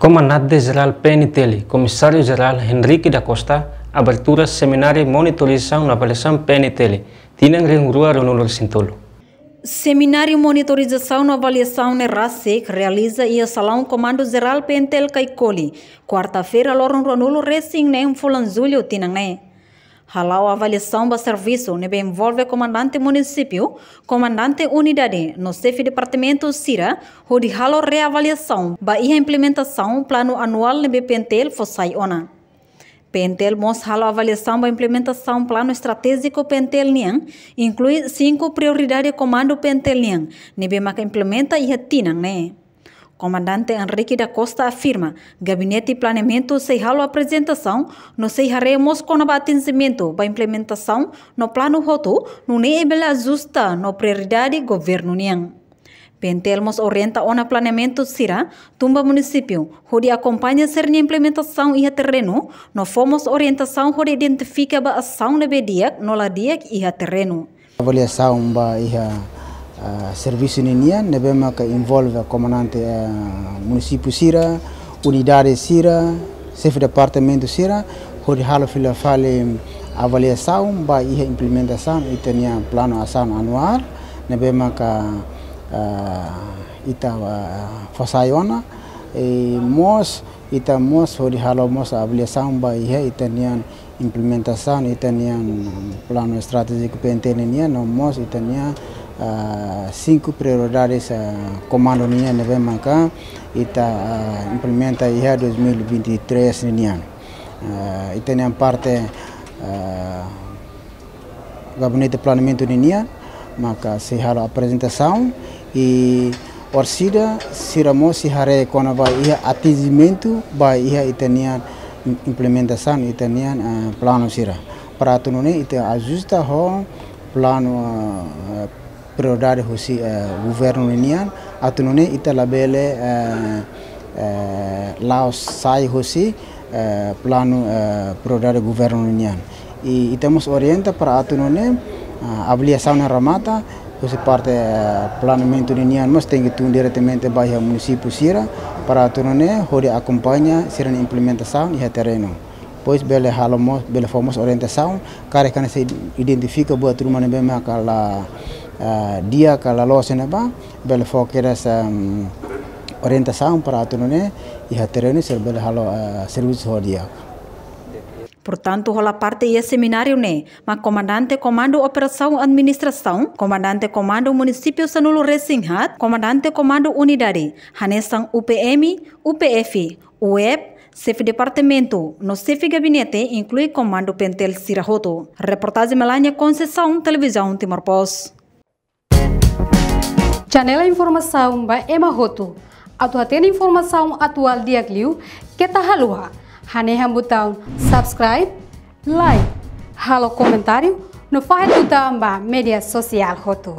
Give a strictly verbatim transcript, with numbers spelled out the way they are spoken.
Komandante Jerál P N T L, Komisáriu Jerál Henrique da Costa, abertura semináriu monitorizasaun no avaliasaun P N T L, tinan rihun rua ruanulu-resin-tolu. Semináriu monitorizasaun no avaliasaun ne'e rasik realiza iha Salaun Komandu Jerál P N T L Caicoli, kuarta-feira loron ruanulu-resin-neen fulan Jullu tinan ne'e. Hala'o avaliasaun ba servisu ne'ebé envolve komandante munisípiu, komandante unidade no xefe departamentu sira, hodi halo reavaliasaun ba iha implementasaun planu anuál ne'ebé P N T L fó sai ona. P N T L mós halo avaliasaun ba implementasaun planu estratéjiku P N T L nian, inklui sinku prioridade komandu P N T L nian, ne'ebé maka implementa iha tinan ne'e. Komandante Henrique da Costa afirma, Gabinete Planeamentu sei halo aprezentasaun no sei haree mós kona-ba atinjimentu ba implementasaun no planu hotu, nune'e bele ajusta no prioridade governu nian. P N T L mós orienta ona planeamentu sira tun ba munisípiu, hodi akompaña sira-nia implementasaun iha terrenu, no fó mós orientasaun hodi identifika ba asaun ne'ebé di'ak no la di'ak iha terrenu. Avaliasaun ba iha, ah, servisu ninian, ne'ebé maka envolve komandante, ah, munisípiu sira, unidade sira, xefe departamentu sira, hodi halo fila fali avaliasaun ba iha implementasaun ita-nia planu asaun anuál, ne'ebé maka, ah, ita, ah, fó sai ona, i mós, ita mós hodi halo mós avaliasaun ba iha ita-nian implementasaun ita-nian planu estratéjiku P N T L nian, no mós ita-nian, ah, sinku prioridades, ah, komandu nian ne'ebé maka ita, ah, implementa iha dois mil e vinte e três nian. Ah, ita-nian parte, ah, Gabinete Planeamentu ninian, maka sei halo aprezentasaun i orsida sira mós sei haree kona-ba iha atinjimentu ba iha ita-nian im-, implementasaun ita-nian, eh, planu sira. Para atu nune'e ita ajusta ho planu, eh, prioridade husi, eh, governu ninian, atu nune'e ita labele, eh, eh, la'o sai husi, eh, planu, eh, prioridade governu ninian. I ita mós orienta para atu nune'e, ah, avaliasaun ne'e remata, husi parte, eh, planeamentu ninian mós tenke tun diretamente ba iha munisípiu sira, para atu nune'e hodi akompaña sira-nia implementasaun iha terrenu. Depois bele halo mós, bele fó mós orientasaun, karik hanesan sei identifika buat ruma ne'ebé maka la, eh, di'ak ka la loos iha ne'ebá, bele fó kedas, em, orientasaun para atu nune'e iha terrenu sira bele halo, eh, servisu ho di'ak. Portantu, hola parte iha semináriu ne'e, mak Komandante Komandu Operasaun Administrasaun, Komandante Komandu Munisípiu sanulu-resin-haat, Komandante Komandu Unidade, hanesan U P M, U P F, U E P, xefe departamentu, no xefe gabinete, inklui komandu P N T L sira hotu. Reportajen Melania Conceição, Televizaun Timor Post. Janela informasaun ba ema hotu. Atu hatene informasaun atuál di'ak liu, keta haluha hanehan butaun subscribe, like, halo komentáriu, no fahe tutan ba média sosiál hotu.